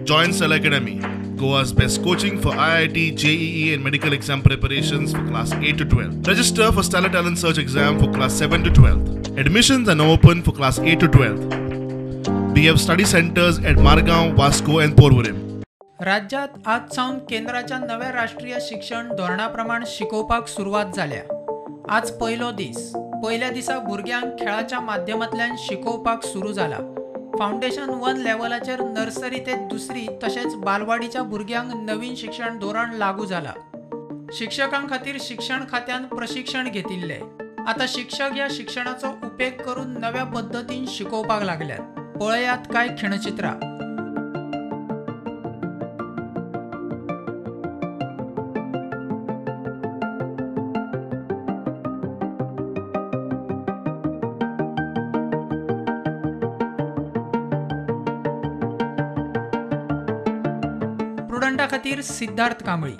Join Stellar Academy, Goa's best coaching for IIT, JEE and medical exam preparations for class 8 to 12. Register for Stellar Talent Search exam for class 7 to 12. Admissions are now open for class 8 to 12. We have study centers at Margao, Vasco and Porvorim. राज्यात आज सावन केंद्राच्या नव्या राष्ट्रीय शिक्षण धोरणा प्रमाण शिकोवपाक सुरवात जाल्या. आज पयलो दीस. पयल्या दिसा भुरग्यांक खेळाच्या माध्यमांतल्यान शिकोवपाक सुरू जाला. फावंडेशन 1 लेवलाचेर नर्सरी ते दुसरी तशेंच बालवाडीच्या भुरग्यांक नवीन शिक्षण धोरण लागू जाला. शिक्षकां खातीर शिक्षण खात्यान प्रशिक्षण घेतिल्लें. आतां शिक्षक ह्या शिक्षणाचो उपेग करून नव्या पद्दतीन शिकोवपाक लागल्यात. पळयात कांय खिणचित्रां. प्रुडंटा खातीर सिद्धार्थ कांबळी.